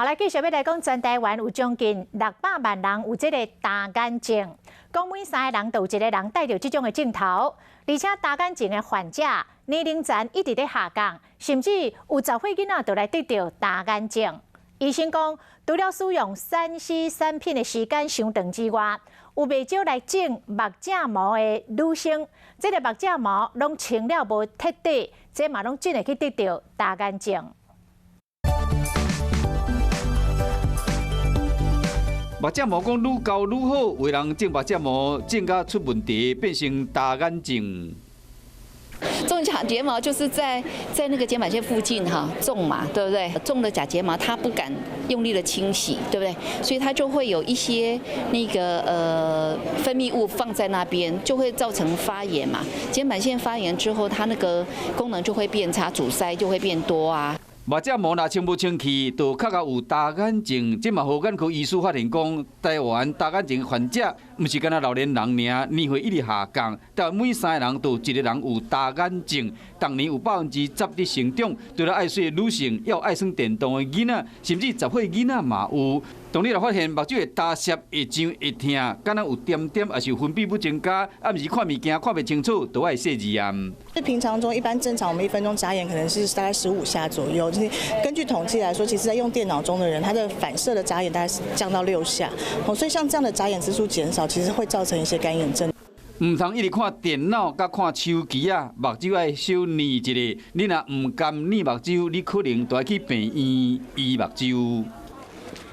好來，繼續欲來講，全台灣有將近600萬人有這個乾眼症，講每三個人就有一個人帶著這種的症頭，而且乾眼症的患者年齡層一直咧下降，甚至有10歲囡仔就來得著乾眼症。醫生講，除了使用3C 產品的時間傷長之外，有袂少來種目鏡毛的女生，這个目鏡毛攏清了無徹底，這嘛攏真會去得著乾眼症。目鏡毛講愈厚愈好，有人種目鏡毛種甲出問題，變成乾眼症。種假睫毛就是在那個瞼板腺附近哈種嘛，對不對？種了假睫毛，它不敢用力的清洗，對不對？所以它就會有一些那個分泌物放在那邊，就會造成發炎嘛。瞼板腺發炎之後，它那個功能就會變差，阻塞就會變多啊。目鏡毛若清無清氣，就較較有乾眼症。這嘛予眼科醫師發現講，台灣乾眼症患者毋是干焦老年人爾，年歲一直下降，但每三個人就有一個人有乾眼症。逐年有10%佇成長，除了愛媠的女性，也有愛耍電動的囡仔，甚至10歲囡仔嘛有。當你若發現目睭會焦澀、會脹、會疼，敢若有點點，抑是分泌物增加，暗時看物件看袂清楚，都愛細驗。平常中一般正常，我們一分鐘眨眼可能是大概15下左右。就是根據統計來說，其實在用電腦中的人，他的反射的眨眼大概是降到6下。哦，所以像這樣的眨眼次數減少，其實會造成一些乾眼症。毋通一直看電腦佮看手機啊，目睭愛小睨一下。你若毋甘睨目睭，你可能就愛去病院醫目睭。